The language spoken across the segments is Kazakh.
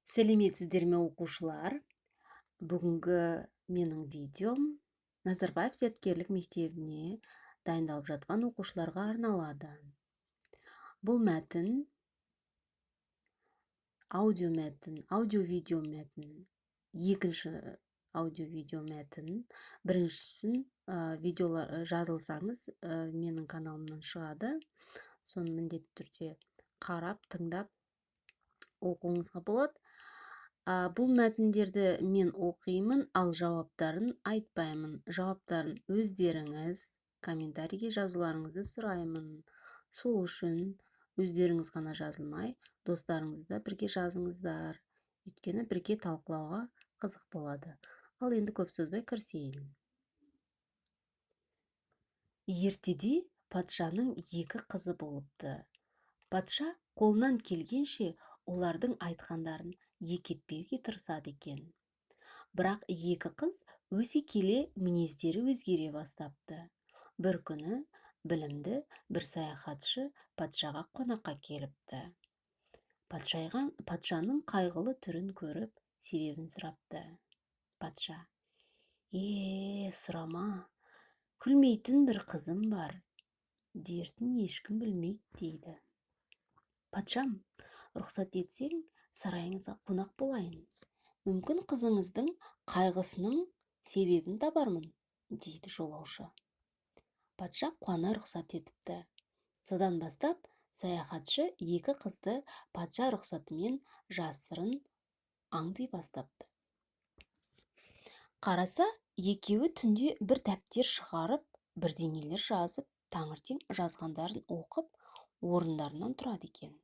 Сәлеметсіздер ме, оқушылар? Бүгінгі менің видеом Назарбаев зияткерлік мектебіне дайындалып жатқан оқушыларға арналады. Бұл мәтін аудио мәтін, аудио-видео мәтін, екінші аудио-видео мәтін. Біріншісін видеолар жазылсаңыз, менің каналымнан шығады. Соны міндетті түрде қарап, тыңдап оқуыңызға болады. Бұл мәтіндерді мен оқимын, ал жауаптарын айтпаймын. Жауаптарын өздеріңіз комментарийге жазуларыңызды сұраймын. Сол үшін өздеріңіз ғана жазылмай, достарыңызды да бірге жазыңыздар. Өйткені бірге талқылауға қызық болады. Ал енді көп созбай кірісейін. Ертеде патшаның екі қызы болыпты. Патша қолынан келгенше олардың айтқандарын екі етпеуге тырысады екен. Бірақ екі қыз өсе келе мінездері өзгере бастапты. Бір күні білімді бір саяхатшы патшаға қонаққа келіпті. Патшаның қайғылы түрін көріп, себебін сұрапты. Патша: «Е, сұрама, күлмейтін бір қызым бар, дертін ешкім білмейді», дейді. Патшам, рұқсат етсең, сарайыңызға қонақ болайын. Мүмкін қызыңыздың қайғысының себебін табармын, дейді жолаушы. Патша қуана рұқсат етіпті. Содан бастап саяхатшы екі қызды патша рұқсатымен жасырын аңди бастапты. Қараса, екеуі түнде бір дәптер шығарып, бірдеңелер жазып, таңертең жазғандарын оқып, орындарынан тұрады екен.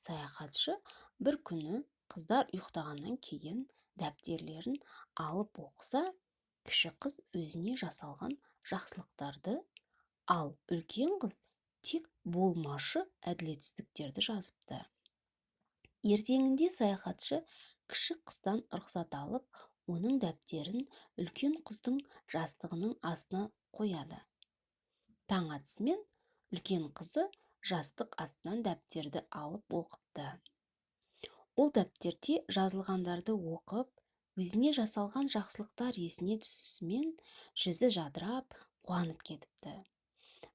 Саяхатшы бір күні қыздар ұйықтағаннан кейін дәптерлерін алып оқыса, кіші қыз өзіне жасалған жақсылықтарды, ал үлкен қыз тек болмашы әділетсіздіктерді жазыпты. Ертеңінде саяхатшы кіші қыздан рұқсат алып, оның дәптерін үлкен қыздың жастығының астына қояды. Таң атысымен үлкен қызы жастық астынан дәптерді алып оқыпты. Ол дәптерде жазылғандарды оқып, өзіне жасалған жақсылықтар есіне түсісімен жүзі жадырап, қуанып кетіпті.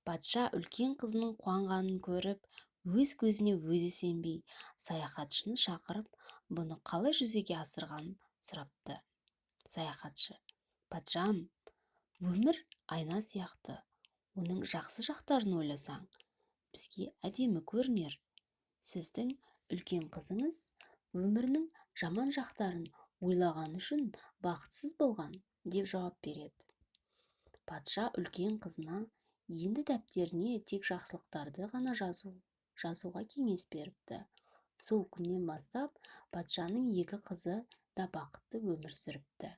Патша үлкен қызының қуанғанын көріп, өз көзіне өзі сенбей, саяхатшыны шақырып, бұны қалай жүзеге асырғанын сұрапты. Саяхатшы: «Патшам, өмір айна сияқты, оның жақсы жақтарын ойласаң, бізге әдемі көрінер. Сіздің үлкен қызыңыз өмірінің жаман жақтарын ойлағаны үшін бақытсыз болған», деп жауап береді. Патша үлкен қызына енді дәптеріне тек жақсылықтарды ғана жазуға кеңес беріпті. Сол күннен бастап патшаның екі қызы да бақытты өмір сүріпті.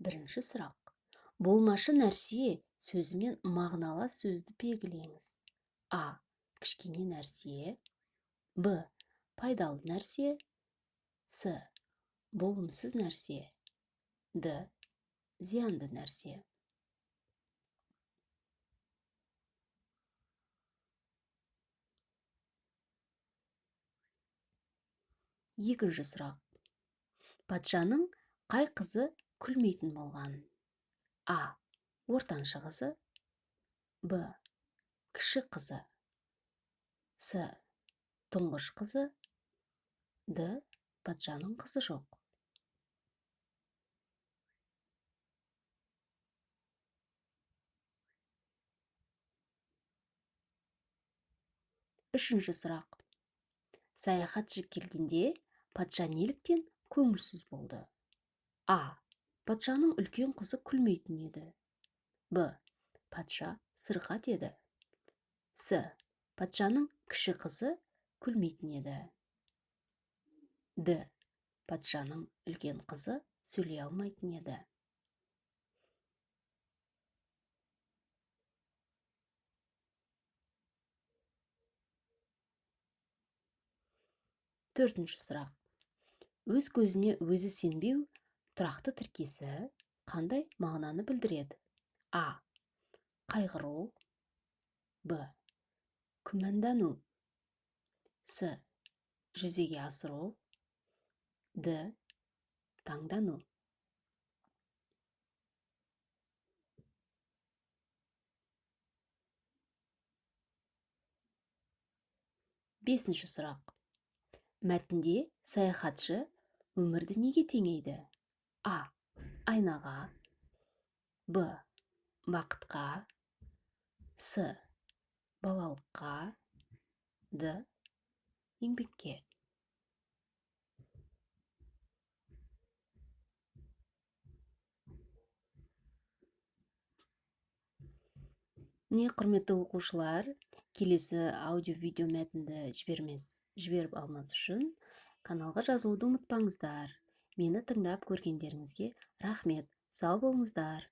Бірінші сұрақ. Болмашы нәрсе сөзімен мағыналас сөзді белгілеңіз. А. Кішкене нәрсе. Б. Пайдалы нәрсе. С. Болымсыз нәрсе. Д. Зиянды нәрсе. Екінші сұрақ. Патшаның қай қызы күлмейтін болған? А. Ортаншы қызы. Б. Кіші қызы. С. Тұңғыш қызы. Д. Патшаның қызы жоқ. Үшінші сұрақ. Саяхатшы келгенде патша неліктен көңілсіз болды? А. Патшаның үлкен қызы күлмейтін еді. Б. Патша сырқат еді. С. Патшаның кіші қызы күлмейтін еді. Д. Патшаның үлкен қызы сөйлей алмайтын еді. Төртінші сұрақ. Өз көзіне өзі сенбеу тұрақты тіркесі қандай мағынаны білдіреді? А. Қайғыру. Б. Күмәндану. С. Жүзеге асыру. Д. Таңдану. Бесінші сұрақ. Мәтінде саяхатшы өмірді неге теңейді? А. Айнаға. Б. Бақытқа. С. Балалыққа. Д. Еңбекке. Міне, құрметті оқушылар, келесі аудио-видео мәтінді жіберіп алмас үшін каналға жазылуды ұмытпаңыздар. Мені тыңдап көргендеріңізге рахмет. Сау болыңыздар.